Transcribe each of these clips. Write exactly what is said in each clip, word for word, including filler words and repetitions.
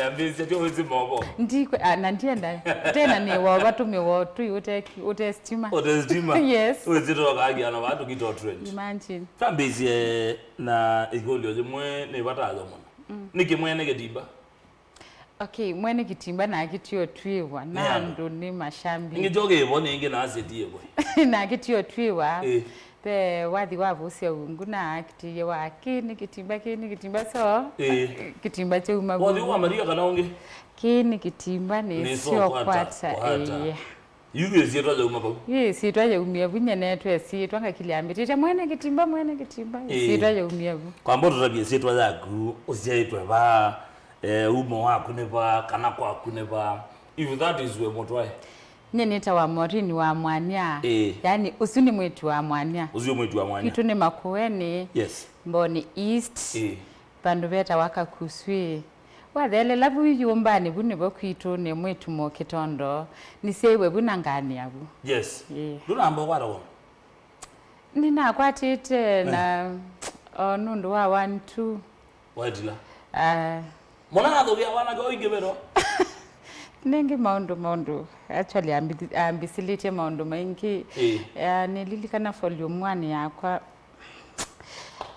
Meambĩĩsya tyo wĩsĩ moko. Ndikwe, ah, na ndienda. Tena nĩ wova tũmĩwa tũi ũte, ũte stima. Ũte stima. Yes. Wĩsĩ tũkagia na watu kito trend. Imagine. Twambĩĩsye na ĩkũlyo yĩmwe nĩ vata yo mũno. Mm. Nĩkĩ mwene kĩtimba? Okay, mwene kĩtimba nake tio twĩwa na andũ nĩ mashambi. Nĩngĩ kyo kĩvo nĩngĩ na asĩtie kwe. Nake tio twĩwa. Eh. Ve wathi wa vũsya ungu na akitiie wa kĩ nĩ kĩtimba, kĩ nĩ kĩtimba, so, eh, kĩtimba kyauma vu. Wathi wa Maria kana ũngĩ? Kĩ nĩ kĩtimba nĩ syo kwata, kwata. Eh. Yu ĩsyĩtwa yauma vau. Yu ĩsyĩtwa yaumie vu, nyenetwe ĩsyĩtwa ngakilya ambĩtĩte mwene kĩtimba, mwene kĩtimba. Eh. Ĩsyĩtwa yaumie vu. Kwamba ũtũtavye ĩsyĩtwa yaku, ũsyaĩtwe va, eh, umo waku nĩ va, kana kwaku nĩ va. If that is we mũtwae. Nye nĩtawa Maureen wa Mwanya. Ĩĩ. Yani, ũsu nĩ mwĩĩtu wa Mwanya. Ũsu nĩ mwĩĩtu wa Mwanya. Kwitũ nĩ Makueni. Yes. Mboni East. Ĩĩ. Vandũ vetawa Kakuswi. Wathelela vu yũmbanĩ vu nĩvo kwitũ nĩ mwĩĩtu mũkĩtondo. Nĩsyaiwe vu na ngaanĩa vu. Yes. Ĩĩ. Ndũnamba ũkwata wona? Nĩnakwatĩte na, o nũndũ wa one two. Waitila. Ah. Mwana athũkia wanake oingĩ vero. Nĩngĩ maũndũ, maũndũ. Actually, ambi-, ambĩsĩlĩtye maũndũ maingĩ. Ĩĩ. Ah, nĩlilikana volume one yakwa.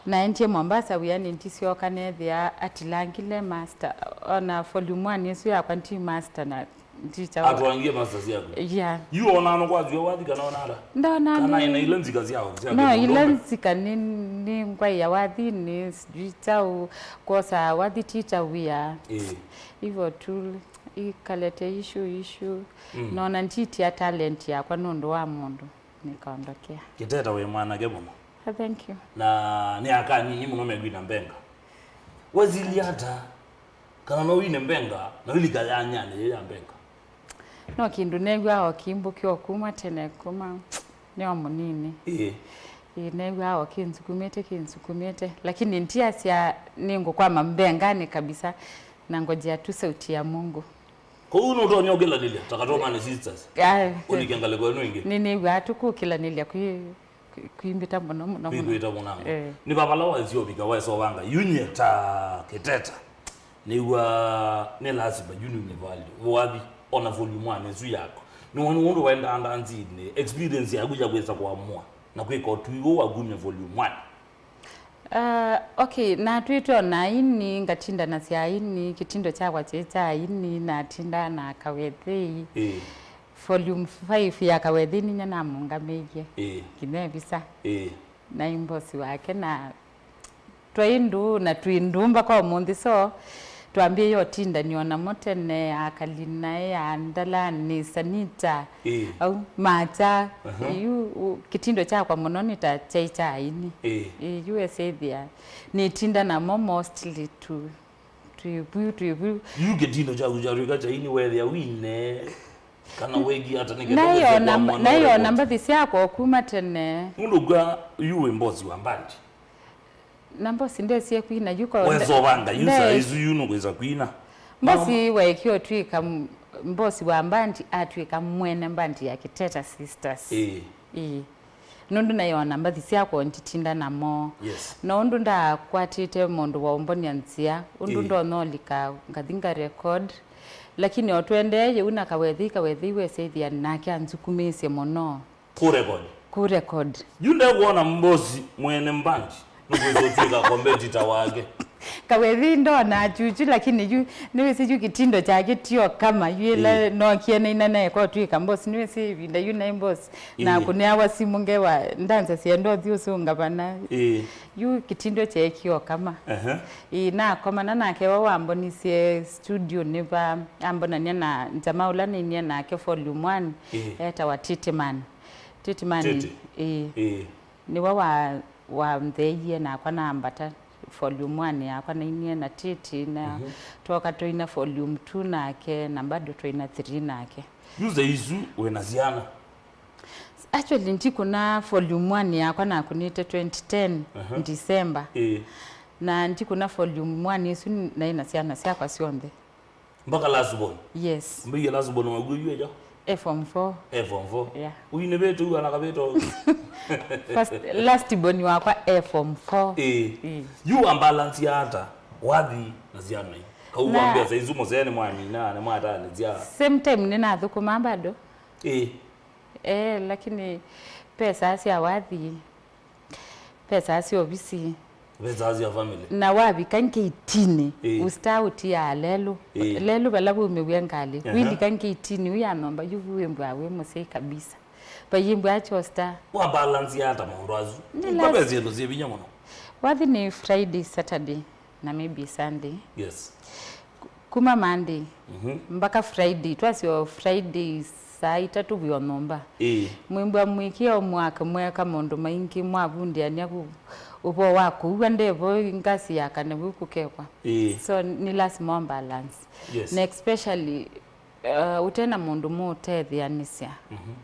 Naendie Mombasa wĩanĩ ndisyoka nethĩa atilangile master. Ona volume one ĩsu yakwa ndi master na teacher wa- Atwangie masters yaku? Yeah. Yu onaa no kwazua wathi kana onaa ata? Ndonaa. Kana ina ila nzika sya, sya no, mũndũ ila ũmwe? Nzika nĩ, nĩ ngwai ya wathi nĩ sijui chau, kosa wathi teacher wia. Eh. Hivyo tu, ikalete issue, issue. Mm. Nona nditia talent yakwa nũndũ wa mũndũ. Nikaondokea. Kiteta wĩ mwanake mũno. Ah, thank you. Na nĩ aka nini mũno mekwina mbenga. Wazili ata? Kana no wine mbenga, na wilika ya nyanya ye ya mbenga. No kĩndũ new'aa o kĩmbũkĩa o kuma tene, kuma nĩ o mũnini. Ĩĩ. Ĩĩ, new'aa o kĩnsukumĩte, kĩnsukumĩte. Lakini ndiasya nĩngũkwama mbenganĩ kabisa, na ngojea tu sauti ya Mungu. Kũu nũtonya ũkĩlanĩlya, ta Katũmani Sisters. Ai. Ũlike ngalĩko ĩno ĩngĩ. Nĩ, nĩw'aa tu kũkĩlanĩlya kwĩ, kwĩ, kwĩmbĩta mũno, mũno, mũno. Kwĩkwĩta mũnango. Eh. Nĩ vavala waisye ũvika waisovanga. Yu nyie ta Kiteta. Nĩw'a nĩ lasima yu nĩume value. Wathi, ona volume one ĩsu yaku. Nĩwoni ũndũ waendaa ndanzinĩ, experience yaku ya kwĩsa kũamũa na kwĩka ũtwi ũũ wa kumya volume one. Ah, okay, natwĩtwe o na aini, ngatinda na sya aini, kĩtindo kyakwa kyĩ kya aini, natindaa na Kawethei. Ĩĩ. Volume five ya Kawethei ninya namũngamĩie. Ĩĩ. Nginya ĩvisa. Ĩĩ. Naĩ mbosi wake, na twaĩ ndũũ, na twĩ ndũũ mpaka ũmũnthĩ, so, twambĩĩe ũtindanĩo namo tene, akali naĩ, andalani, sanita, ĩĩ, au, macha, aha, yu, u-, kĩtindo kyakwa mũno nĩ ta kyaĩ kya aini. Ĩĩ. Ĩĩ, yu esĩthĩa, nĩtinda namo mostly tu, twĩ vu, twĩ vu. Yu kĩtindo kyaku kyatw'ĩka kya aini wethĩa wine, kana wegi ata nĩ kenda wĩthĩa kwa mwana ũrĩa namba, mbathi syakwa o kuma tene. Nũndũ kwa yu wĩ mbosi wa mbandi. Na mbosi ndesie kwina, yu kwa wesovanga, yu nde- saa isu yu nũkwĩsa kwina. Mbosi waekie ũtw'ĩka m-, mbosi wa mbandi, atw'ĩka mwene mbandi ya Kiteta Sisters. Ĩĩ. Ĩĩ. Nũndũ naĩ o na mbathi syakwa nditinda namo. Yes. Na ũndũ ndakwatĩte mũndũ wa ũmbonia nzĩa, ũndũ, ĩĩ, ndonya ũlika, ngathi nga record. Lakini o tũendee yĩu na Kawethei, Kawethei wesĩthĩa nake anzukumĩĩsye mũno. Kũ record. Kũ record. Yu ndekuona mbosi mwene mbandi nũkwĩsa ũtw'ĩka competitor wake. Kawethei ndona chuchu, lakini yu, nĩwĩsĩ yu kĩtindo kyake tio kama, yu ĩla, ĩĩ, nokie naina naeka ũtw'ĩka mbosi, nĩwĩsĩ ĩvinda yu naĩ mbosi. Na, ĩĩ, kũneawa simũ ngewa, ndanza syenda ũthi ũsũngavana. Ĩĩ. Yu kĩtindo kyaĩ kio kama. Aha. Ĩĩ, nakomana nake wa wambonisye studio nĩ va, ambonany'a na njama ũla nainie nake volume one, ĩĩ, etawa Titiman. Titiman, Titi. Ĩĩ. Ĩĩ. Nĩwe wa, wantheeie nakwa nambata volume one yakwa nainie na Titi, na, mhm, twoka twaina volume two nake, na bado twaina three nake. Yu saa isu wĩna syana? Actually, ndikũna volume one yakwa nakũnĩte twenty ten, aha, December. Ĩĩ. Na ndikũna volume one ĩsu naĩ na syana syakwa syonthe. Mpaka last born? Yes. Mbĩie last born waku yu ejo? E form four. E form four. Yeah. Uinĩvĩte u ana kavĩto? First, last born wakwa e form four. Ĩĩ. Ĩĩ. Yu wa balance ya ata? Wathi na syana ii. Au na wambia saa isu mũsee nĩmwamina, nĩmwatanĩsya. Same time nĩnathũkũmaa bado. Ĩĩ. Eh, lakini pesa sya wathi, pesa sya ovisi. Pesa sya family. Na wavika ngeitini, ĩĩ, ũstaa ũtiaa lelũ. Ĩĩ. Lelũ vala vaumĩw'e ngalĩ. Aha. Wĩlika ngeitini, ũya nyũmba yu wĩmbwa wĩ mũsyai kabisa. Vaimbwa achosta. Wa balance ya ata maũndũ asu? Nĩ kwa las- pesa syĩndũ syĩ vinya mũno. Wathi nĩ Friday, Saturday, na maybe Sunday. Yes. Ku- kuma Monday, mhm, mpaka Friday, twasyo Friday saa itatũ wĩ o nyũmba. Ĩĩ. Mwimbwa mwĩkĩe o mwaka mweka maũndũ maingĩ, mwavundiania ku- ũvoo wa kũua ndevo ngasi ya kana vu kũkekwa. Ĩĩ. So nĩ lasima o balance. Yes. Na especially, uh, ũte na mũndũ mũũtetheanĩsya. Mhm.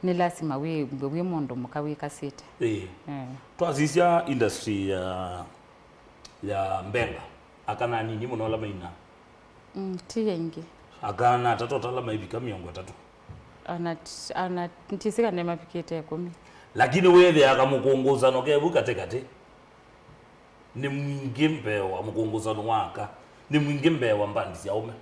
Nĩ lasima wĩw'e wĩ mũndũ mũka wĩkasĩte. Ĩĩ. Eh. Twasisya industry ya, ya mbenga, aka na anini mũno ala maina. Mm, ti aingĩ. Aka na atatũ ala maivika mĩongo ĩtatũ. Ona t- ona ntisĩ kana nĩmavikĩte ĩkũmi. Lakini wĩthĩa kamũkũngũsano ke vu katĩ katĩ. Nĩ mwingĩ mbee wa mũkũngũsano wa aka, nĩ mwingĩ mbee wa mbandi sya aũme.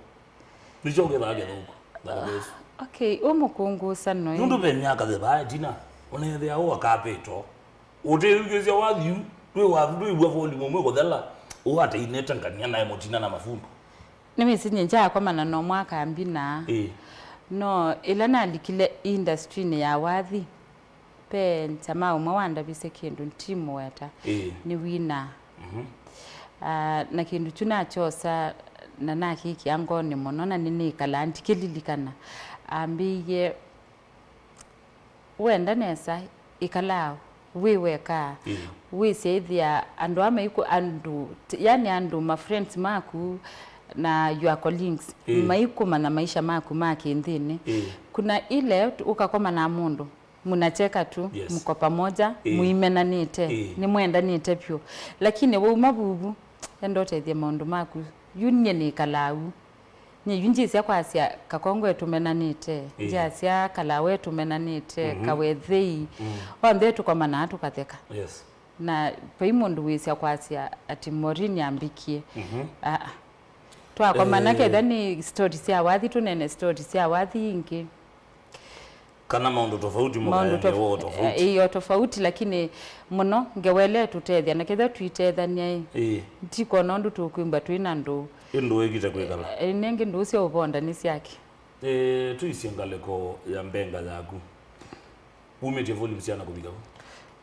Nĩkyo kĩthaa kĩthũku, ngalĩko ĩsu. Okay, ũ mũkũngũsano ĩ. Nũndũ ve myaka thĩvaa ĩtina, ũneethĩa ũ akapĩtwo. Ũtĩĩthukĩĩsya wathi yu, ndwĩ wathi, ndwĩw'a volume ũmwe kũthela, ũ atainĩte ngania naĩ mũtina na mafundu. Nĩwĩsĩ nyie ndyaakomana na ũmwe akambina. Ĩĩ. No ĩla nalikile industry-nĩ ya wathi, ve jamaa ũmwe wandavisye kĩndũ ntimũweta. Ĩĩ. Nĩwinaa. Mhm. Ah, na kĩndũ kyu nakyosa na nakĩkĩa ngoonĩ mũno, na nĩnĩkalaa ndikĩlilikana. Ambĩie, wenda nesa, ĩkalaa wĩ weka. Ĩĩ. Wĩsyaĩthĩa andũ aa maikũ-, andũ, t- yani andũ ma friends maku na your colleagues, ĩĩ, maikũmanya maisha maku ma kĩnthĩnĩ. Ĩĩ. Kuna ile t- ũkakomana na mũndũ, mnacheka tu, yes, mko pamoja, ĩĩ, mũimenanĩte, ĩĩ, nĩmwendanĩte vyũ. Lakini wauma vuvu, enda ũtethye maũndũ maku. Yu nyie nĩkalaa u. Nyie yu ndyĩsya kwasya Kakongo etũmenanĩte, ĩĩ, ndyasya Kalawa etũmenanĩte, mhm, Kawethei, mm, onthe tũkomanaa tũkatheka. Yes. Na vai mũndũ wĩsya kwasya ati Maureen ambikie. Mhm. Aa. Twakomana, eh, ketha nĩ story sya wathi, tũnene story sya wathi ingĩ. Kana maũndũ tofauti, maũndũ mũkayania tof- woo tofauti. Eh, ĩĩ, o tofauti, lakini mũno ngewa ĩla ĩtũtethya, na ketha twitethania ĩ, ĩĩ, ndikona ũndũ tũkwĩmbwa twĩ na ndũũ. Ĩ ndũũ ĩkite kwĩkala. Eh, nengĩ ndũũ sya ũvonda nĩ syake. Eh, tũisye ngalĩko ya mbenga yaku. Wumĩtye volume syana kũvika vu?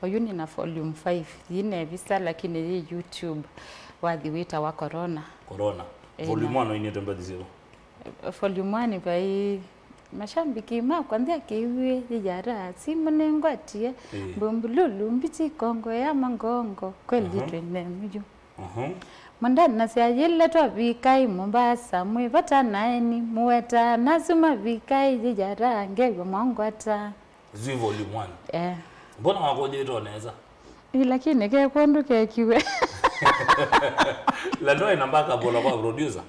Oyu nĩ na volume five. Yĩ nevisa, lakini yĩ YouTube. Wathi wĩtawa Corona. Corona. Eh, volume na one ũinĩte mbathi syĩva? Volume one vai mashambiki makwa nthĩ akĩw'ĩ yĩyara simũ nĩngwatie. Ĩĩ. Mbumbululu mbichi kongo ya mangongo kweli, mhm, twĩ nemu yu. Mhm. Mwandanasya yĩla twavikai Mombasa mwĩ vata naeni mũweta nasu mavikai yĩyara ngew'a mwangwata. Zwi volume one. Eh. Mbona wakũnjĩtwo nesa? Ĩ, lakini ke kwondũ kekiwe. La ndoe na mbaka bola kwa producer.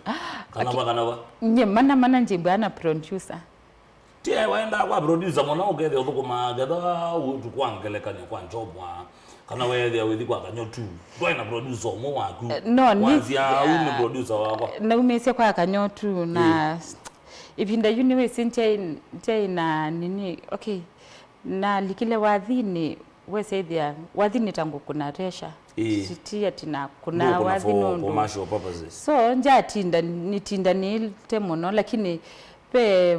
Kana ba, kana ba. Nye mana mana njimba na producer. Tie waenda kwa producer mwana ũkethĩa ũthũkũma getha ũtukwa ngelekany'o kwa njomwa. Kana wethĩa wĩthi kwa kanyo tu. Ndoe na producer ũmwe waku. Eh, no, ni- wanzia au nĩ producer wakwa. Naumĩsye kwa kanyo tu na ĩvinda yu nĩwĩsĩ ndyai, ndyai na nini, okay, nalikile wathinĩ, wesethĩa wathinĩ ta ngũkũna resha. Ĩĩ. Siti ati nakũna wathi nũndũ commercial purposes. So njatinda, nitindanĩte mũno, lakini ve,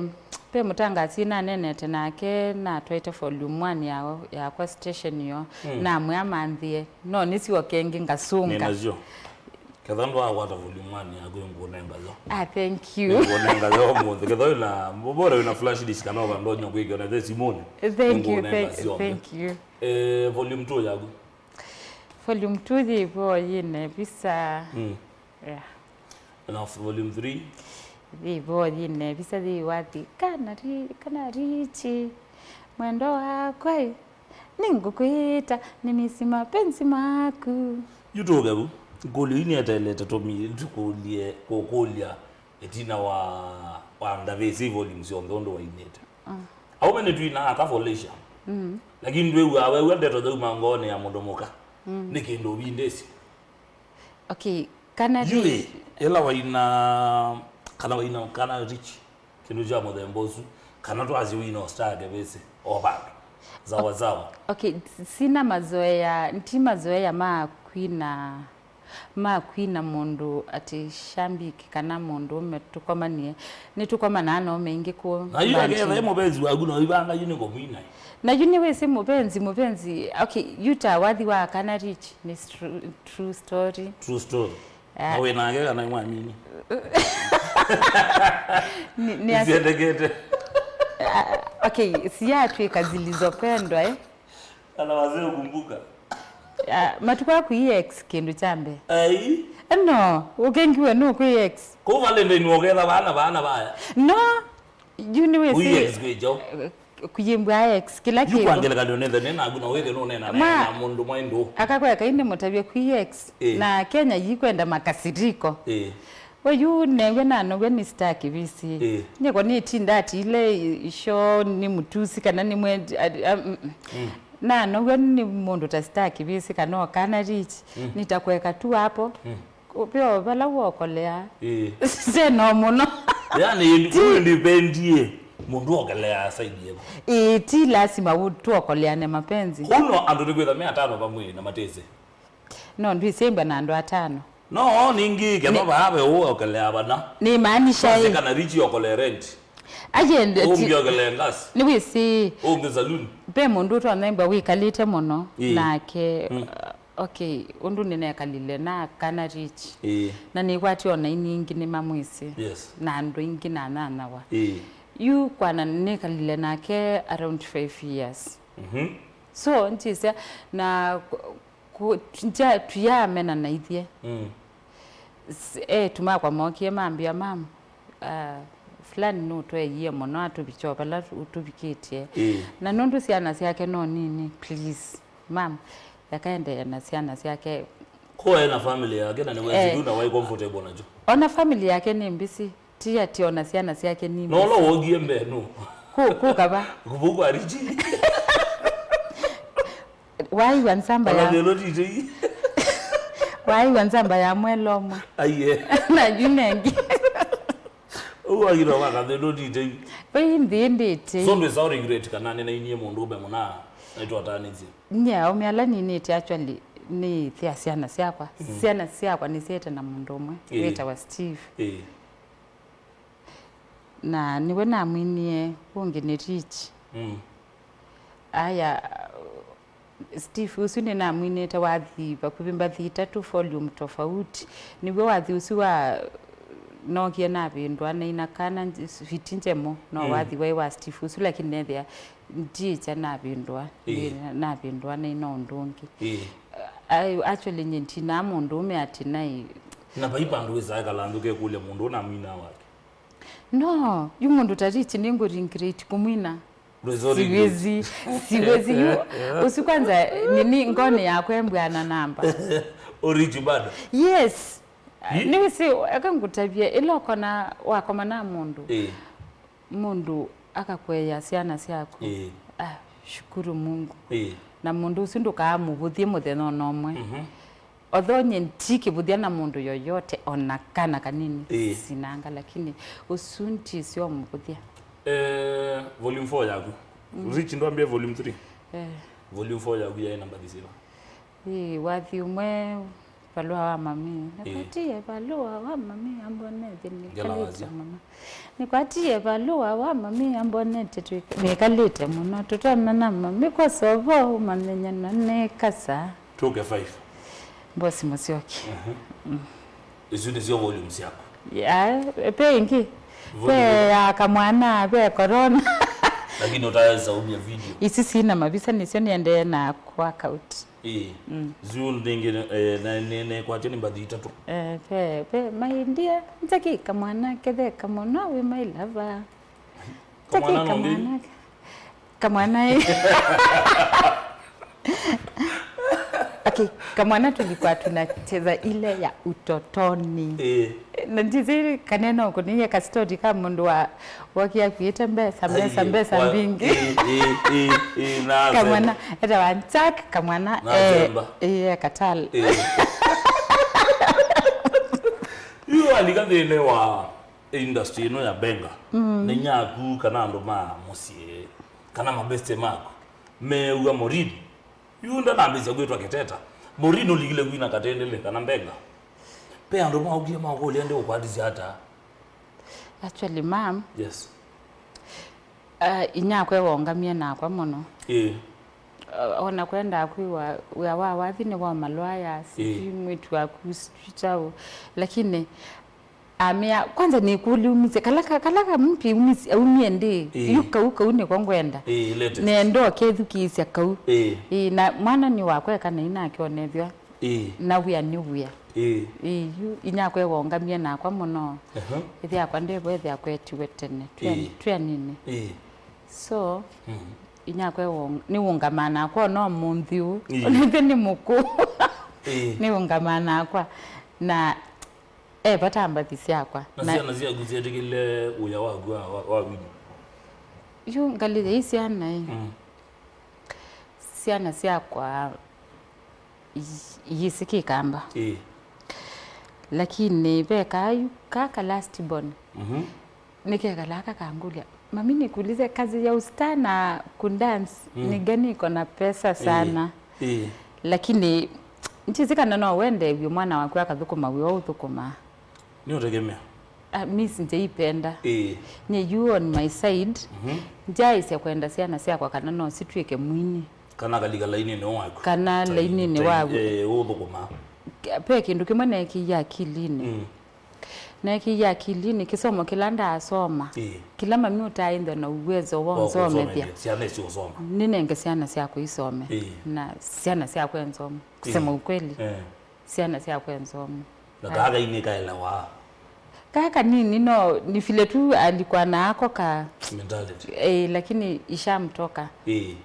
ve mũtangasi nanenete nake, natwaĩte volume one ya, yakwa station yo, mm, namwĩa manthĩe, no nĩsyoke ĩngĩ ngasũnga. Nĩnasyo. Ketha ndwakwata volume one yaku, nĩngũnenga yo. Ah, thank you. Nĩngũnenga yo ũmũnthĩ. Ketha wĩna, bora wĩna flash disk kana ũvandonya kwĩkĩa na the simũnĩ. Thank you, nĩngũnenga thank, syonthe. Thank you. Eh, volume two yaku? Volume two yĩ vo yĩ nevisa. Mm. Yeah. Na volume three? Yĩ vo yĩ nevisa, yĩ wathi. Kana ri-, kana richi. Mwendo wakwa ĩ. Nĩngũkwĩta, nimisi mapenzi maku. Yu tũke vu. Ngũlyo ii nĩeteelete tũmi-, tũkũlye, kũkũlya ĩtina wa, wa ndavĩsĩ volume syonthe ũndũ wainĩte. Mm. Aume nĩtwinaa aka for leisure. Mm. Lakini ndwĩw'aa wew'a ndeto thauma ngoonĩ ya mũndũ mũka. Mm. Nĩ kĩndũ ũvindĩsye. Okay. Kana yu ĩ, ĩla waina, kana waina, kana Rich, kĩndũ kya mũthemba ũsu, kana twasye wina o star kĩvĩsĩ, o vandũ. Sawa sawa. Okay, sina mazoea, nti mazoea ma kwina, ma kwina mũndũ atĩ shambiki kana mũndũ ũme tũkomanie. Nĩtũkomanaa na ũme ingĩ kũ. Na yu aketha ĩ mũvenzi waku na ũivanga yu nĩ kũmwina. Na yu nĩwĩsĩ mũvenzi, mũvenzi, okay, yu ta wathi wa kana Rich, nĩ stru- true story. True story. Na wĩ nake kana nĩ mwamini? Nĩ- nĩ as- Isiendekete. Okay, siyatwĩka zilizopendwa eh. Kana wazee ukumbuka. Ah, matukũ aku i ex kĩndũ kya mbee. Ai. No, ũkengiwe nũkwĩ ex. Kũu Valentine woketha vana vana vaya. No, yu nĩ wĩsĩ. Kũi ex kwĩkyo. Kũyĩmbwa ex kila kĩndũ. Yu kwa ngelekany'o nĩthe nĩ naku na wĩthĩ nũnena na mũndũ mwaĩ ndũ. Akakweka ĩndĩ mũtavye kwĩ ex. Eh. Na Kenya yikwenda makasiriko. Eh. We yu new'e nanow'e nĩ star kĩvĩsĩ. Eh. Nyeko nĩtinda atile isho nĩ mũtusi kana nĩ mwendi. Nanow'e nĩ mũndũ ta star kĩvĩsĩ kana okana Rich. Mm. Nitakweka tu hapo. Mm. Upeo vala wokolea. Ĩĩ. Seno mũno. Yani ĩndĩ ndipendie mũndũ okelea saidi yeku. Ĩĩ, ti lazima u- tuokoleane mapenzi. Kuno andũ nĩkwĩtha me atano vamwe na matĩsĩ. No ndwĩsĩmbwa na andũ atano. No ningĩ kema vaa ve ũũ okelea vana. Nĩmaanisha Sasa ĩ. Kana Rich okolee rent. Ayende ti. Ũngĩ okelee gas. Nĩwĩsĩ. Ũngĩ saloon. Ve mũndũ ũtonya ĩmbwa wĩkalĩte mũno Ĩĩ. Nake. Mm. Okay, ũndũ nĩnekalile na kana Rich. Ĩĩ. Na nĩkwatĩ ona ini ingĩ nĩmamwĩsĩ. Yes. Na andũ aingĩ nanyanyawa. Ĩĩ. Yu kwana nĩkalile nake around five years. Mhm. So ntisya na ku- ku- nja- tuyamena na ithyĩ. Mm. S- etu makwa mokie mambia mam, uh, fulani nũtweeie mũno atũvikya o vala ũtũvikĩtye. Ĩĩ. Na nũndũ syana syake no nini, please. Mam, yakaendeea na syana syake. Ko aĩ na family yake na nĩwesĩ Eh. tu na waĩ comfortable nakyo. Ona family yake nĩ mbisi, ti ati ona syana syake nĩ No ũla mbisi. Wogie mbee nũ? Kũ- kũka va? Kũvũ kwa Richi. Waĩw'a nzamba Ona ya thĩno titei. Waĩw'a nzamba ya mwela ũmwe. Aiye. Na yu nengi. Ũu wagirwa waka thĩno titei. Vai nthĩ ndĩte. So ndwĩsa regret kana nĩnainie mũndũ ũme mũna naitwatanĩsye. Nye aũme ala ninĩte actually nĩ ĩthe ya syana syakwa. Mm. Syana syakwa nĩsyete na mũndũ ũmwe Ĩĩ. Wĩtawa Steve. Ĩĩ. Na nĩwe namwinie ũngĩ nĩ Rich. Mm. Aya, Steve ũsu nĩnamwinĩte wathi vakuvĩ mbathi itatũ volume tofauti. Nĩw'o wathi ũsu wa nookie navĩndũa naina kana nj- fiti njemo no Mm. wathi waĩ wa Steve ũsu lakini nethĩa ndiĩkya navĩndũa Ĩĩ. Nĩ- navĩndũa naina ũndũ ũngĩ. Ĩĩ. I- actually nyie ndinaa mũndũũme atĩ naĩ Na vai vandũ wĩsaa ĩkala nthĩ ũkekũlya mũndũ ũnamwinaa wake. No, yu mũndũ ta Rich nĩngũringirĩti kũmwina. Siwezi, siwezi yu. Ũsu kwanza nini ngoni yakwa embwana namba. Oriji bado. Yes. Nĩwĩsĩ eka ngũtavye ĩla ũkona wakoma na mũndũ. Eh. Mũndũ akakweya syana syaku. Eh. Ah, shukuru Mungu. Eh. Na mũndũ ũsu ndũkaamũvũthie mũthenya ona ũmwe. Mhm. Although nye ntikĩvũthya na mũndũ yoyote ona kana kanini Ĩĩ. Sinanga lakini ũsu ntisyo mũvũthya. Eh, volume four yaku. Rich ndwambie volume three. Eh, Volume four yaku yaĩ namba thisila. Ĩĩ, wathi ũmwe valũa wa mami. Ĩĩ. Nĩkwatie valũa wa mami ambonete Ngela nĩkalĩte wazia. Mũno. Nĩkwatie valũa wa mami ambonete twĩ- nĩkalĩte mũno tũtonana mami kwa sovo ũmamenyana nĩ kasa. Tũke five. Mbosi Mũsyoki. Isu nĩsyo volume syaku. Ya, ve ĩngĩ. Volume. Ve ya kamwana, ve corona. Lakini utaweza umia video. Isi sina mavisa nĩsyo niendee na workout. Ĩĩ. Ziu nĩngĩ, eh, na- nĩ- nĩkwatyo nĩ mbathi itatũ. Eh, ve- ve my dear, njaki kamwana ketheka mũno wĩ my lover. Kamwana Kamwana nongi. Kamwana ĩ. Okay, kamwana tulikuwa tunacheza ile ya utotoni. Eh. Na ndizi kaneno kuniye ka story ka mundu wa wakia kuite mbesa mbesa mbesa mbingi. Eh, eh, eh, eh, na kamwana eta wa Jack kamwana eh eh katal. Eh. Alika nthĩnĩ wa industry ĩno ya benga, mm, nĩ nyaku kana andũ ma mũsyĩ, kana mabeste maku, meew'a Maureen, yu ndanambĩĩsya kwĩtwa Kiteta. Maureen ũlikile kwina katendele kana benga? Pe andũ maũkie makũlya, "Ndĩũkwatisya ata?" Actually, ma'am, yes. Uh, inyakwa ewaũngamie nakwa mũno. Ĩĩ. Uh, ona kwendaa kwĩwa wĩa wa wathi nĩ wa malwaya, sijui, ĩĩ, mwĩtu waku, sijui kyaũ. Lakini amĩa, kwanza nĩkũlya umisye, kala ka-, kala kampi umis-, aumie ndĩ, ĩĩ, yu kau, kau nĩko ngwenda. Ĩĩ, latest. Nenda ũkethukĩĩsya kau. Ĩĩ. Ĩĩ, na mwana nĩ wakwa eka na inake onethwa. Ĩĩ. Na wĩa nĩ wĩa. Ĩĩ. Ĩĩ, yu inyakwa ewaũngamie nakwa mũno. Aha. Ĩthe yakwa ndĩvo ethĩa kwetiwe tene. Twĩ, ĩĩ, twĩ anini. Ĩĩ. So, mm, inyakwa ewa-, nĩũngamaa nakwa ona ũmũnthĩ ũũ. Ĩĩ. Ona ĩthe nĩ mũkũũ. Ĩĩ. Nĩũngamaa nakwa. Na e vata mbathi syakwa. Na, na syana syaku syetĩkĩle wĩa waku wa, wa, wa wini? Yu ngalĩ yai syana ĩ. Mm. Syana syakwa i-, iyĩsĩ Kĩkamba. Ĩĩ. Lakini ve kayu kaka last born. Mhm. Nĩkekalaa kakangũlya, "Mami, nikuulize, kazi ya ustaa na kudance, mm, ni gani iko na pesa sana?" Ĩĩ. Lakini ndyĩsĩ kana no wende vyũ mwana waku akathũkũma wĩa ũthũkũmaa. Nĩũtegemea. Ah, mi sinjaipenda. Ĩĩ. Nye, you on my side, mhm, ndyaĩsya kwenda syana syakwa kana no sitw'ĩke mwini. Kana akalika lainĩnĩ waku. Kana lainĩnĩ waku. Eh, ũthũkũma. Ve kĩndũ kĩmwe neekĩie akilinĩ. Mm. Neekĩie akilinĩ kĩsomo kĩla ndaasoma. Ĩĩ. Kĩla mami ũtaaĩnthwa na uwezo wa ũnsomethya. Syana isu ũsoma. Nĩnenge syana syakwa isome. Ĩĩ. Na syana syakwa nsome. Kusema, ĩĩ, ukweli. Eh. Syana syakwa nzomu. Na kaa kainĩ kaelewa. Kaa kanini no, ni vile tu alikuwa na ako ka mentality. Eh, lakini ishamtoka. Eh.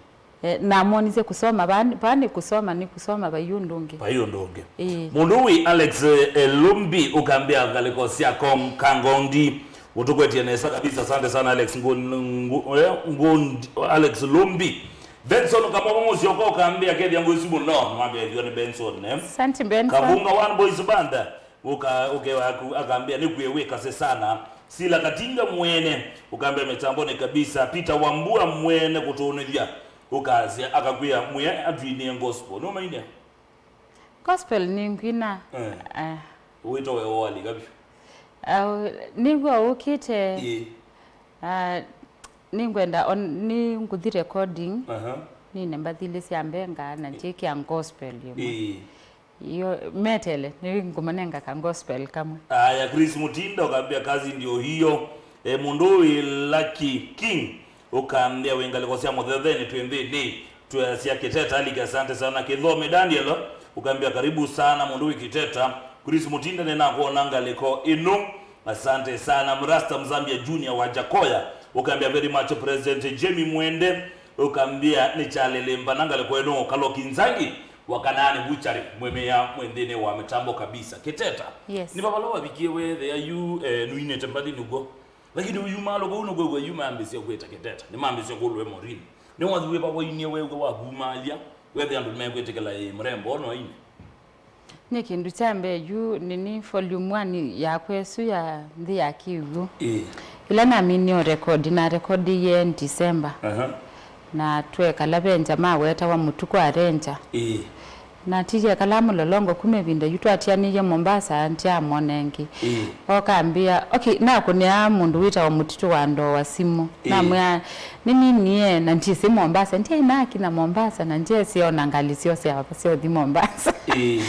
Eh, namonisye kusoma, vaa, vaa ni kusoma, ni kusoma, vai ũndũ ũngĩ. Vai ũndũ ũngĩ. Eh. Mũndũ wĩ Alex, eh, Lumbi, ũkambĩa ngalĩko sya Kong-, Kangondi. Ũtũkwetye nesa kabisa. Asante sana, Alex Ngu-, Ngu-, eh, Ngundi, Alex Lumbi. Benson Kamoko Mũsyoka ũkambĩa kethĩa ngwĩsu mũno, nĩwambĩĩthw'a nĩ Benson, eh? Asante, Benson. Kavunga One Boys Band, ũka-, ũke waku, akambĩa nĩkwĩe wĩkase sana. Sila Katinga mwene, ũkambĩa mĩtambonĩ kabisa. Peter Wambua mwene kũtũnĩthya, ũkasya, akakwĩa mwĩe atwinĩe gospel. Nũmaine? Gospel nĩngwina. Eh. Eh. Wĩto we walika vyũ. Au, nĩw'a ũkĩte. Ĩĩ. Ah, nĩngwenda on-, nĩngũthi recording. Aha. Nine mbathilĩ sya mbenga na njĩkĩa gospel ĩmwe. Ĩĩ. Yo, metele, nĩngũmanenga ka gospel kamwe. Aya, Chris Mutinda, ũkambĩa kazi ndio hiyo. E, mũndũ wĩ Lucky King. Ũkambĩa wĩ ngalĩko sya mũthethenĩ twĩ nthĩnĩ, twĩasya Kiteta alike asante sana. Kĩthomi Daniel, ũkambĩa karibu sana mũndũ wĩ Kiteta. Chris Mutinda, nĩnakwona ngalĩko ĩno, asante sana. Mrasta Mzambia Junior wa Jakoya, ũkambĩa very much President Jamie Mwende, ũkambĩa nĩ kyalĩlĩmba na ngalĩko ĩno. Kaloki Nzangi wa Kanaani Butchery, mwĩmĩa mwĩ nthĩnĩ wa mĩtambo kabisa. Kiteta, yes, nĩ vavala wavikie wethĩa yu, eh, nuinĩte mbathi nĩw'o? Lakini ũyumaa lũko ũu nũkwĩw'a yu mambĩsya kwĩta Kiteta, nĩmambĩsya kũlwe Maureen. Nĩwathi wĩva wainie wew'a wakumalya, wethe andũ nĩmekwĩtĩkĩla ĩ mũrembo no aine? Nye kĩndũ kya mbee yu nĩnĩ volume one yakwa ĩsu ya nthĩ ya kĩw'ũ. Ĩĩ. Ĩla naminie ũrekodi, narekodiie December. Aha. Na twekala ve nja mawetawa Mũtuku Arenja. Ĩĩ. Natiie kalaa Mũlolongo kuma ĩvinda yu twatianĩie Mombasa, ndyamwona ĩngĩ. Ĩĩ. Oka ambĩa, okay, nakũnĩa mũndũ wĩtawa Mũtitũ wa Ndoa simũ. Ĩĩ. Namwĩa, nĩninie, na ndyĩsĩ Mombasa, ndyaĩ nakinya Mombasa, na ndyesĩ ona ngalĩ syoo sya vava sya ũthi Mombasa. Ĩĩ.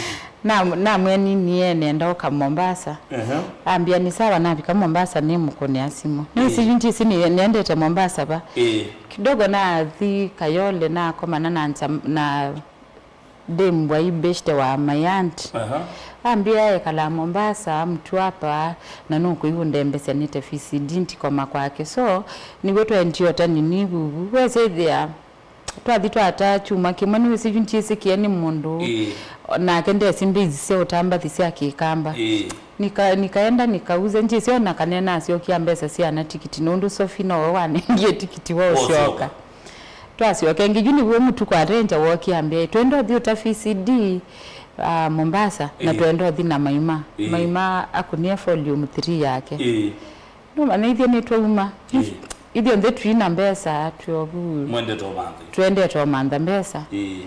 Na, namwĩa ninie nenda ũka Mombasa. Ehe. Ambĩa, nĩ sawa, navika Mombasa nĩmũkũnĩa simũ. Ĩĩ. Nĩwĩsĩ yu ndyĩsĩ nĩ-, nĩendete Mombasa va. Ĩĩ. Kidogo nathi Kayole, nakomana na nja-, na dem wa ibeshte wa my aunt. Aha. Ambĩa ekala Mombasa, Mtwapa, na nũkwĩw'a ũndembesya nĩte V C D ndikoma kwake. So, nĩw'o twaendie ũtani nĩ vuvu. Wesĩthĩa, twathi twata kyumwa kĩmwe, nĩwĩsĩ yu ndyĩsĩkĩe nĩ mũndũ. Ĩĩ. Nake ndesĩ mbĩzi sya ũtambathi sya Kĩkamba. Ĩĩ. Nika-, nikaenda nikauza, ndyĩsĩ ona kana nasyokia mbesa sya ana tikiti, nũndũ Sophie nowe wanengie tikiti wa ũsyoka. Twasyoka ĩngĩ, yu nĩw'o Mũtuku Arenja wookie ambĩa, "Twenda ũthi ũta V C D, Ah, Mombasa, na Ĩĩ. Twenda ũthi na Maima. Ĩĩ. Maima akũnie volume three yake. Ĩĩ. Nũmanya ithyĩ nĩtwauma. Ĩĩ. Ithyonthe twĩ na mbesa, twĩ ovu. Mwendete ũmantha. Twendete ũmantha mbesa. Ĩĩ.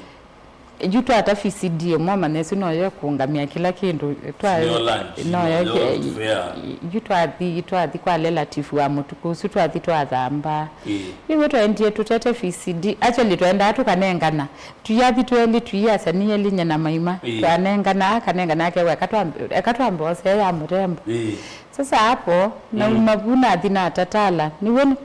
Yu twata V C D ĩmwe, manya ĩsu noyo ĩkũngamĩa kĩla kĩndũ. Twa- Nĩyo lunch, noyo nĩyo kĩ- fare. Yu twathi, twathi kwa relative wa mũtuku ũsu, twathi twathamba. Ĩĩ. Yu twaendie tũtete V C D. Actually, twendaa tũkanengana. Tũyathi twelĩ, tũiasa nĩ elĩ, nye na Maima. Ĩĩ. Twanengana, akanengana akewa, "Eka twambe, eka twambe osea ya mũrembo." Ĩĩ. Sasa hapo, mm, nauma vu nathi natatala. Nĩw'o nĩ-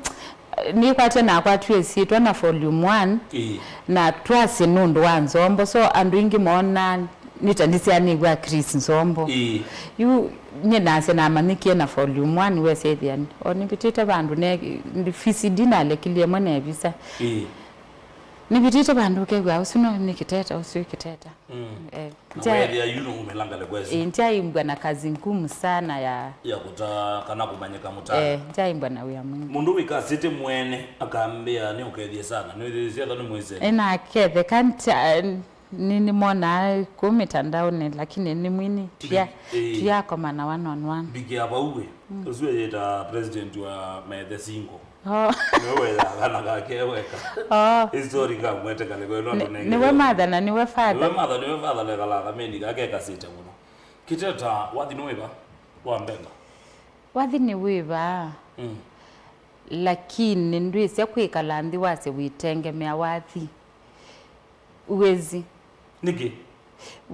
nĩkwatya nakwatw'e ĩsyĩtwa na volume one, Ĩĩ. Na twasye nũndũ wa Nzombo. So, andũ aingĩ moona nĩ ta nĩsyaanĩw'a Chris Nzombo. Ĩĩ. Yu, nyie nasya namanyĩkie na volume one, wesethĩa. O nĩvĩtĩte vandũ ne, V C D nalekilie mwe ne visa. Ĩĩ. Nĩvĩtĩte vandũ ũkew'a, "Ũsu no nĩ Kĩteta, ũsu nĩ Kĩteta." Mm. Eh, Na nja- weethĩa yu nũũmĩla ngalĩko ĩsu. Eh, ndyaimbwa na kazi ngumu sana ya ya kũta kana kũmanyĩka mũtaani. Eh, ndyaimbwa na wĩa mwingĩ. Mũndũ wĩkasĩte mwene akambĩa nĩ ũkethie sana. Nĩwĩthĩĩsya ata nĩ mwĩsene? Eh, naketheka nta- nĩ- nĩmonaa kũu mitandaoni, lakini nĩ mwini. Tuya- Ĩĩ. Tuyakomana one on one. Mbikĩa vau we. Mm. Ũsu eyĩta president wa Methe Single. Oh. Nĩwe wĩyaa kana kake weka. Oh. History ngamwete kale kwelo Nĩ- nĩwe mother na nĩwe father. Nĩwe mother, nĩwe father lekala kameni kake kasĩte mũno. Kĩteta, wathi nĩ wĩva? Wa mbemba. Wathi nĩ wĩva? Mm. Lakini ndwĩsya kwĩkala nthĩ wasye wĩtengemea wathi. Uwezi. Nĩkĩ?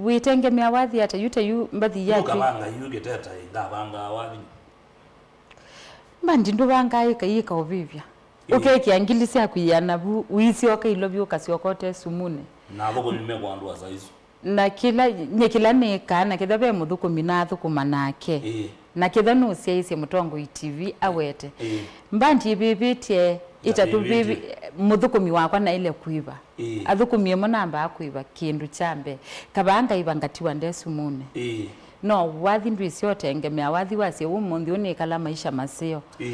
Wĩtengemea wathi ata? Yu ta yu mbathi yaku. Ndũkavanga yu Kĩteta ĩ, ngavanga wathi. Mbandi ndũvangaa ĩka ĩka ũvĩvya. Ĩĩ. Ũkekĩa ngili syaku iana vu, ũisyoka ilovi ũkasyoka ũte sumunĩ. Na athũkũmi mekwa andũ asa isu. Na kĩla, nye kĩla nĩkaa, na kĩtha ve mũthũkũmi na athũkũma nake. Ĩĩ. Na kĩtha nũsyaĩĩsye Mũtongoi T V awete. Ĩĩ. Mbandi ĩvĩvĩtye, ĩtatũvĩvĩ, mũthũkũmi wakwa naĩle kwĩva. Ĩĩ. Athũkũmi ĩmwe nambaa kwĩva kĩndũ kya mbee. Kavaa ngaĩva ngatiwa nde sumunĩ. Ĩĩ. No wathi ndwĩsyotengemea wathi wasye ũmũnthĩ ũnĩkala maisha maseo. Ĩĩ.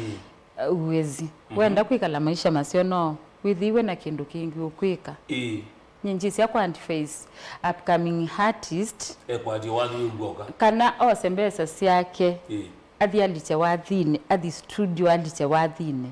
Uh, uwezi. Mhm. Wenda kwĩkala maisha maseo no wĩthĩiwe na kĩndũ kĩngĩ ũkwĩka. Ĩĩ. Nyie ngyĩsya kwa advise upcoming artist. Ekwatye wathi wĩw'oka. Kana ose mbesa syake. Ĩĩ. Athi alikye wathinĩ, athi studio alikye wathinĩ.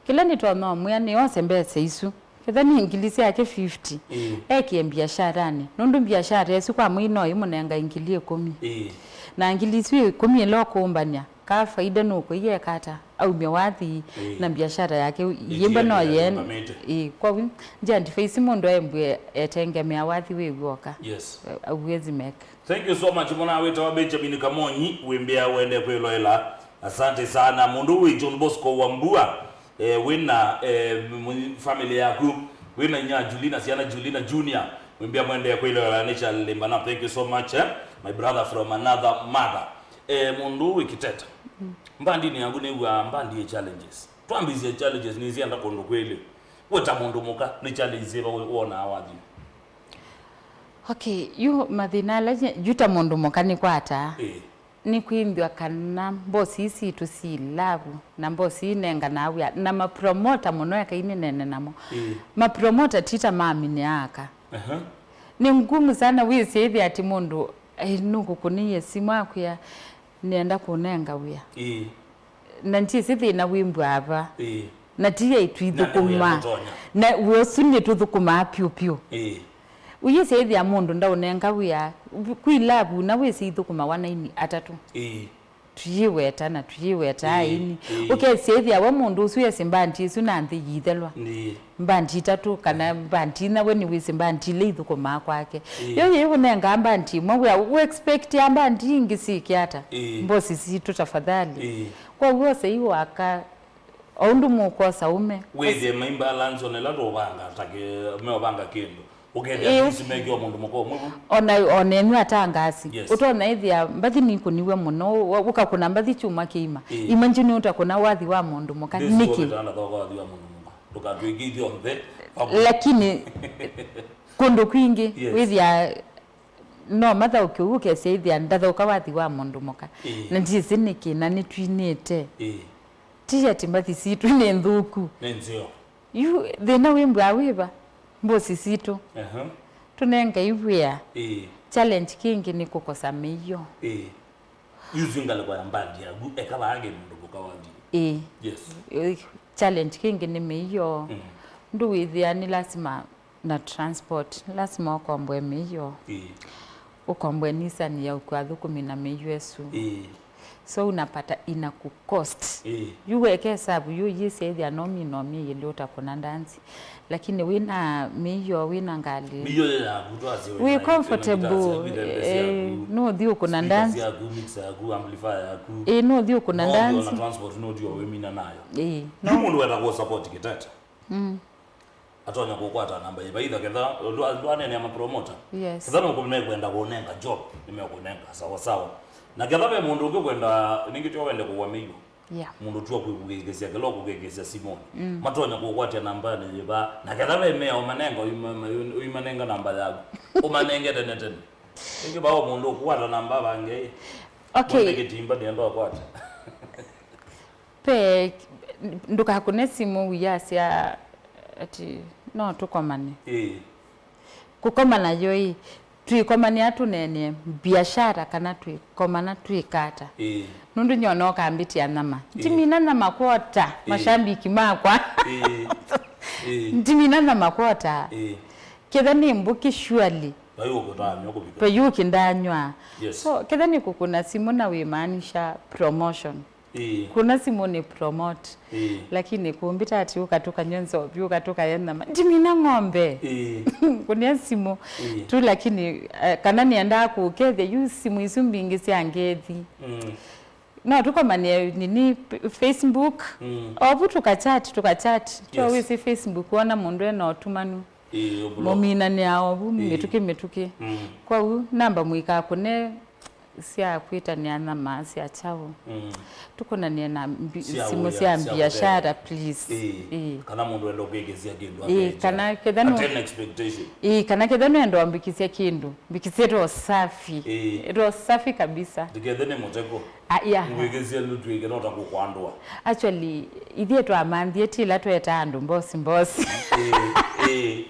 Kĩla nĩtonya ũmwĩa nĩ ose mbesa isu. Ketha nĩ ngili syake fifty, Ĩĩ. Ekĩe mbiasharanĩ. Nũndũ mbiashara ĩsu kwa mwei no ĩmũnenga ngili ĩkũmi. Ĩĩ. Na ngili isu ĩkũmi ĩla ũkũmbany'a, ka faida nũkũieka ata? Aumye wathi Ĩĩ. Na mbiashara yake yĩmbe no yende. Ĩĩ, kwa wĩ, nja advise mũndũ embwe etengemea wathi wĩw'oka. Yes. Auwezi make. Thank you so much, mwana wĩtawa Benjamin Kamonyi, wĩmbĩa wende kwĩloela. Asante sana. Mũndũ wĩ John Bosco wa Mbua, eh, wĩna, eh, mũ- family yaku, wĩna inya Julina, syana Julina Junior, wĩmbĩa mwende kwĩloela nĩ Charlie Limbana. Thank you so much, eh? My brother from another mother. Eh, mũndũ wĩ Kĩteta. Mbandinĩ yaku nĩw'a mbandi ĩ challenges. Twambĩsye challenges nĩsienda kũndũ kwĩlĩ. We ta mũndũ mũka, nĩ challenge syĩva wĩ- wonaa wathi? Okay, yu mathĩna ala nye- yu ta mũndũ mũka nĩkwataa. Ĩĩ. Nĩkwĩthĩwa kana mbosi ii sitũ syĩ love, na mbosi ii inenganaa wĩa, na mapromota mũno ekai nĩnene namo. Ĩĩ. Mapromota ti ta maminĩ aka. Aha. Nĩ ngumu sana wĩsĩthĩa atĩ mũndũ, eh, nũkũkũnĩie simũ akwĩa, "Nĩenda kũnenga wĩa." Ĩĩ. Na ndyĩsĩ thĩna wĩmbwaa va. Ĩĩ. Na ti aitũ ithũkũmaa. Na wĩa ũtonya. Na wĩa ũsu nĩtũthũkũmaa pyũ pyũ. Ĩĩ. Ũyĩsyaĩthĩa mũndũ ndaũnenga wĩa, kwĩ love na wĩsĩ ithũkũmawa na aini atatũ. Ĩĩ. Tũyĩweta na tũyĩweta Ĩĩ, aini. Ĩĩ. Ũkesyaĩthĩa we mũndũ ũsu esĩ mbandi ĩsu na nthĩ yĩithelwa. Ĩĩ. Mbandi itatũ kana mbandi inya, we nĩwĩsĩ mbandi ila ithũkũmaa kwake. Ĩĩ. Yo yĩũnengaa mbandi ĩmwe wĩa, ũexpectia mbandi ingĩ syĩke ata? Ĩĩ. Mbosi sitũ tafadhali. Ĩĩ. Kwa w'o sei waka, o ũndũ mũkwosa ũme. Wĩthĩe maimbalance ona ĩla tũũvanga, ta kĩ- meũvanga kĩndũ. Ũkethĩa Ĩĩ. At least mekĩwa mũndũ mũka ũmwe vu. Ona, ona enyu atangasi. Yes. Ũtonya ĩthĩa mbathi nikũniwe mũno, ũ- ũkakũna mbathi kyuma kĩima. Ĩĩ. Imagine ũtakũna wathi wa mũndũ mũka. Nĩkĩ? Ndĩsĩ ũvĩtanda thoka wathi wa mũndũ mũka. Ndũkatwĩke ithyonthe vamwe. Lakini kũndũ kwingĩ, Yes. Wĩthĩa no mathaũkyo ũkesyaĩthĩa ndathaũka wathi wa mũndũ mũka. Ĩĩ. Na ndyĩsĩ nĩkĩ, na nĩtwinĩte. Ĩĩ. Ti ati mbathi sitũ nĩ nthũku. Nĩ nzeo. Yu thĩna wĩmbwaa wĩva? Mbosi sitũ. Aha. Tũnengai wĩa. Ĩĩ. Challenge kĩngĩ nĩ kũkosa mĩio. Ĩĩ. Use ngalĩko ya mbandi yaku, eka vaa kĩndũ kũkawandi. Ĩĩ. Yes. Ĩĩ, challenge kĩngĩ nĩ mĩio. Mm. Ndũwĩthĩa nĩ lasima na transport, lasima ũkomboe mĩio. Ĩĩ. Ũkomboe Nissan ya ũkua athũkũmi na mĩio ĩsu. Ĩĩ. So unapata inakucost. Ĩĩ. Yu weke hesabu, yu yĩsya ĩthĩa no mi no mi yĩlĩ ũtakũna ndanzi. Lakini wĩna mĩio, wĩna ngalĩ. Mĩio yĩ yaku, twasye wĩ wĩ nayo, comfortable, wĩna guitar yaku, eh, no ũthi ũkũna speakers dance yaku, mixer yaku, amplifier yaku. Eh, no ũthi ũkũna no ũthi dance. Ona transport, no ũthi o wĩmina nayo. Eh, yu no. Mũndũ wenda kũ support Kiteta. Mm. Atonya kũkwata namba yĩ vaitha ketha ndwa-, ndwanene ya mapromota. Yes. Ketha nũkũ mekwenda kũnenga job, nĩmekũnenga sawa sawa. Na ketha ve mũndũ ũngĩ kwenda, nĩngĩ tyo wende kũwa mĩio. Yeah. Mũndũ tu akũkĩkĩsya kĩla ũkũkĩkĩsya simũnĩ. Mm. Matonya kũkwatya nambanĩ yĩva. Na ketha ve mea ũmanenga, ũima-, ũimanenga namba yaku. Ũmanenge tene tene. Ĩngĩ vao mũndũ ũkwata namba vange. Okay. Mwene kĩtimba nĩenda ũkwata. Pe, ndũkakũne simũ wĩyasya ati no tũkomane. Ĩĩ. Kũkomana yo ĩ, twĩkomanĩa tũneenee biashara kana twĩkomana twĩka ata? Ĩĩ. Nũndũ nyona ũkambĩtĩa nyama. Ĩĩ. Ndimina nyama kwota, ĩĩ, mashambiki makwa. Ĩĩ. Ĩĩ. Ndimina nyama kwota. Ĩĩ. Ketha nĩ mbũki surely. Vai ũkũtanywa kũvika. Vai ũkĩndanywa. Yes. So, ketha nĩ kũkũna simũ na wĩmaanisha promotion. Ĩĩ. Kũna simũ nĩ promote. Ĩĩ. Lakini kũmbĩta ati ũka tũkanywe nzovi, ũka tũkaye nyama. Ndimina ng'ombe. Ĩĩ. Kũnĩa simũ. Ĩĩ. Tu lakini, eh, kana nĩendaa kũkethya, yu simũ isu mbingĩ sya ngethi. Mm. No tũkomanie nini p-, Facebook. Mm. Ovu tũkachat, tũkachat. Kyo, yes, wĩsĩ Facebook wona mũndũ ena ũtumanu. Ĩĩ, ũblock. Mũminanĩa ovu, ĩĩ, mĩtũkĩ, mĩtũkĩ. Mm. Kwoou namba mũikakũne sya kwĩtanĩa nyama sya kyaũ. Mm. Tũkũnanie na mbi-, sya simũ wĩa, sya sya biashara, kũtethya, please. Ĩĩ. Ĩĩ. Kana mũndũ enda ũkwĩkĩsya kĩndũ, ĩĩ, akekya. Kana ketha nũ-, ate na expectation. Ĩĩ, kana ketha nũenda ũmbĩkĩsya kĩndũ, mbĩkĩsye ĩtwa safi. Ĩĩ. Ĩtwa safi kabisa. Ndikethe nĩ mũtego. Ah, yeah. Ngwĩkĩsya nũtw'ĩke no ta kũkwandũa. Actually, ithyĩ twamanthie ti ĩla twetaa andũ mbosi mbosi. Ĩĩ, ĩĩ.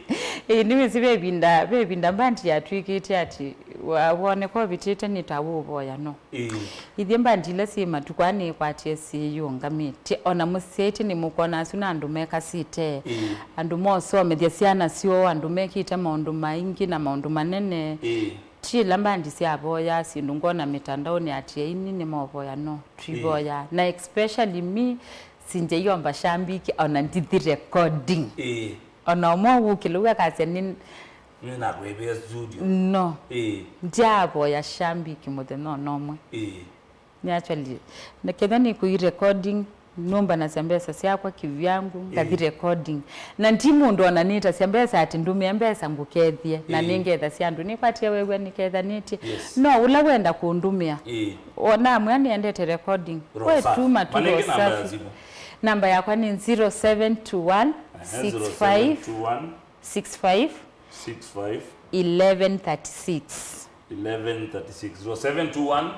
Ĩĩ, nĩwĩsĩ ve ĩvinda, ve ĩvinda mbandi yatw'ĩkĩte ati wa-, woneka ũvĩtĩte nĩ ta wũvoya no. Ĩĩ. Ithyĩ mbandi ila syĩ matukũ aa nĩkwatie syĩyũngamĩtye, ona mũsyaĩtye nĩmũkwona asu na andũ mekasĩte, ĩĩ, andũ mosomethya syana syoo, andũ mekĩte maũndũ maingĩ na maũndũ manene. Ĩĩ. Ti ĩla mbandi syavoyaa syĩndũ ngwona mĩtandaonĩ ati aini nĩmavoya, no, twivoyaa. Ĩĩ. Na especially me, sinjaiomba shambiki ona ndithi recording. Ĩĩ. Ona ũmwe wũkĩla ũu akasya nĩ nĩnakwĩvĩa studio. No. Ĩĩ. Ndyavoya shambiki mũthenya ona ũmwe. Ĩĩ. Nĩ actually, na ketha nĩ kũi recording, nũmbanasya mbesa syakwa kĩvyangu, ngathi, ĩĩ, recording. Na ndi mũndũ ona nĩtasya mbesa ati ndũmĩa mbesa ngũkethye, na, ĩĩ, nĩngethasya andũ. Nĩkwatie wew'a nĩkethanĩtye. Yes. No ũla wenda kũndũmĩa. Ĩĩ. Ona amwe nĩendete recording. Roho safi. We tuma tu roho safi. Manenge namba ya simu. Namba yakwa nĩ zero seven two one, aha, six five, zero seven two one, six five, six five, eleven thirty-six. Eleven thirty-six, zero seven two one,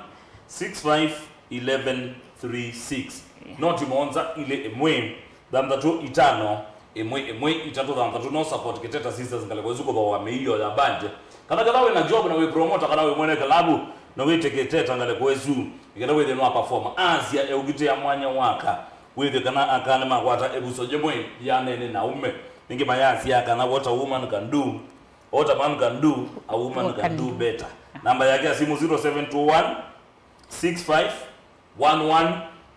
six five, eleven three six. Yeah. Noti mũonza ilĩ ĩmwe, thanthatũ itano, ĩmwe ĩmwe, itatũ thanthatũ. No support Kiteta Sisters ngalĩko ĩsu kũthooa mĩio ya band. Kana ketha wĩna job na wĩ promoter kana wĩ mwene kĩlavu, na wĩte Kiteta ngalĩko ĩsu, nĩkenda wĩthĩe nwa performer. Asya eũkitĩa mwanya waka, wĩthĩe kana aka nĩmakwata ĩvuso yĩmwe ya nene na ume. Ningĩ mayasya kana what a woman can do, what a man can do, a woman can do better. Namba yake ya simu zero seven two one, six five, one one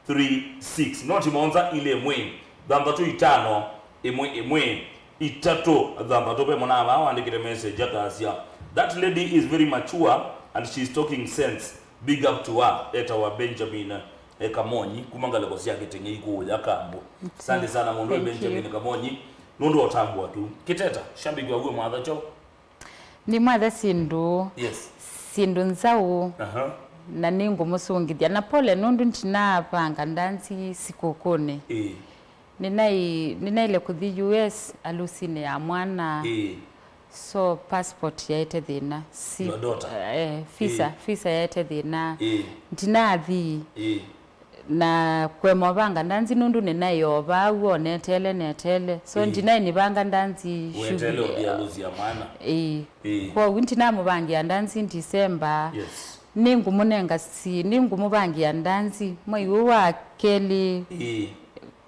three six. Noti mũonza ilĩ ĩmwe, thanthatũ itano, ĩmwe ĩmwe, itatũ thanthatũ. Ve mwana ava wandĩkĩte message akasya, "That lady is very mature and she's talking sense. Big up to her." Etawa Benjamin, eh, Kamonyi, kuma ngalĩko sya Kĩteng'ei kũũya Kambo. Asante sana mũndũ. Thank you. Benjamin Kamonyi, nũndũ wa ũtambũa kĩu. Kiteta, shambiki waku mwatha kyaũ? Nĩmwatha syĩndũ, yes, syĩndũ nzaũ, aha, na nĩngũmũsũngĩthya. Na pole nũndũ ndinavanga ndanzi sikũkũnĩ. Ĩĩ. Nĩnai-, nĩnaĩle kũthi U S alusinĩ ya mwana. Ĩĩ. So passport yaete thĩna. Si-, your daughter, eh, visa, ĩĩ, visa yaete thĩna. Ĩĩ. Ndinathi. Ĩĩ. Na kũema ũvanga ndanzi nũndũ nĩnaĩ o vaa w'o neteele, neteele. So, ĩĩ, ndinaĩ nĩvanga ndanzi weteele shughuli ũthi harusi ya mwana. Ĩĩ. Ĩĩ. Kwoou ndinamũvangĩa ndanzi December. Yes. Nĩngũmũnenga si, nĩngũmũvangĩa ndanzi mwei ũũ wa kelĩ. Ĩĩ.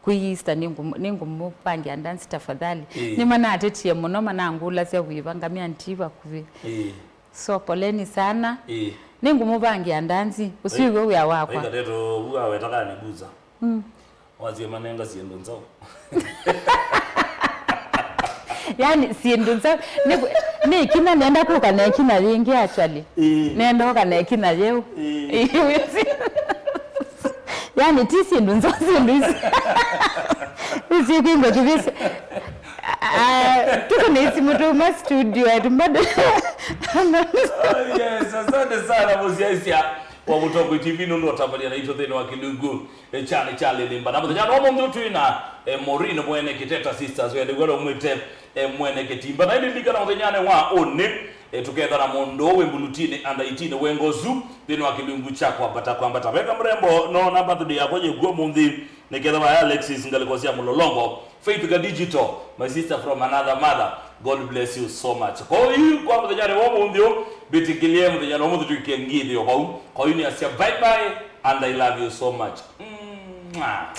Kwĩ Easter nĩngũmũ-, nĩngũmũvangĩa ndanzi tafadhali. Ĩĩ. Nĩmanatetie mũno, manangũlasya wĩva, ngamĩa nti vakuvĩ. Ĩĩ. So, poleni sana. Ĩĩ. Nĩngũmũvangĩa ndanzi. Ũsu w'o wĩa wakwa. Ai, kateto, vua wetaka nĩ buza. Mm. Wasie manenga syĩndũ nzaũ. Yaani, syĩndũ nzaũ. Nĩ, nĩ ĩkinya nenda kũka na ĩkinya yĩngĩ, actually. Ĩĩ. Nenda ũka na ĩkinya yĩu. Ĩĩ. Ĩĩ, wĩsĩ. Yaani, ti syĩndũ nzaũ, syĩndũ ici. Ici kwingo tũvĩsĩ. Ah, tuko na isimũ tuma studio, ati bado. Oh, yes, asante sana, mũsyaĩsya wa Mũtongoi T V nũndũ ũtambania naitũ nthĩnĩ wa kĩlungu, eh, kyalĩ kya lĩlĩmba. Na mũthenya no mũndũ twĩ na, eh, Maureen mwene Kiteta Sisters, wende gwero mwĩte, eh, mwene Kĩtimba. Na ĩndĩ ndikana mũthenyanĩ wa ũnĩ, eh, tũkethana mũndũ wĩ mbulutinĩ under eighteen wengo ũsu nthĩnĩ wa kĩlungu kya kwambata kwambata. Veka mrembo, no na birthday yakwa yĩkw'o mũnthĩ. Nĩkethĩwa ya Alexis ngalĩko sya mũlolongo, Faith Ga Digital, my sister from another mother, God bless you so much. Kwa hiyo kwa mũthenyanĩ wa ũmũnthĩ ũũ, mbĩtĩkĩlye mũthenyanĩ wa ũmũnthĩ twĩke ngĩthĩ o vau. Kwa hiyo nĩasya bye bye and I love you so much. Mwah.